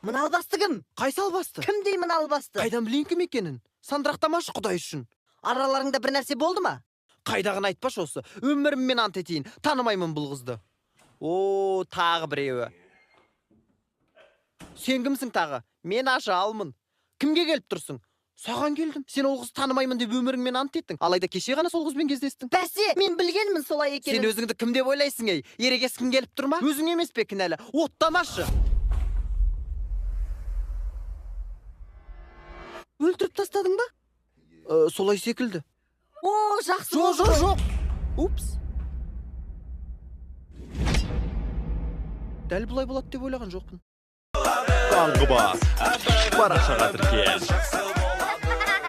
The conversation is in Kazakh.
Мына албасты кім? Қайсы албасты? Кім деймін албасты? Қайдан білейін кім екенін? Сандырақтамашы құдай үшін. Араларыңда бір нәрсе болды ма? Қайдағыны айтпашы осы. Өміріммен ант етейін, танымаймын бұл қызды. О, тағы біреуі. Сен кімсің тағы? Мен ажалмын. Кімге келіп тұрсың? Саған келдім. Сен ол қызды танымаймын деп өміріңмен ант еттің. Алайда кеше ғана сол қызбен кездестің. Бәсе, мен білгенмін солай Сен екенін. өзіңді кім деп ойлайсың, ей? Ерегескің келіп тұр ма? Өзің емес пе кінәлі? Оттамашы. Өлтіріп тастадың ба? Солай секілді. О, жақсы Жоқ, болды жоқ, ғой. жоқ. Упс. Дәл бұлай болады деп ойлаған жоқпын. Таңғы бас. Парақшаға тіркел.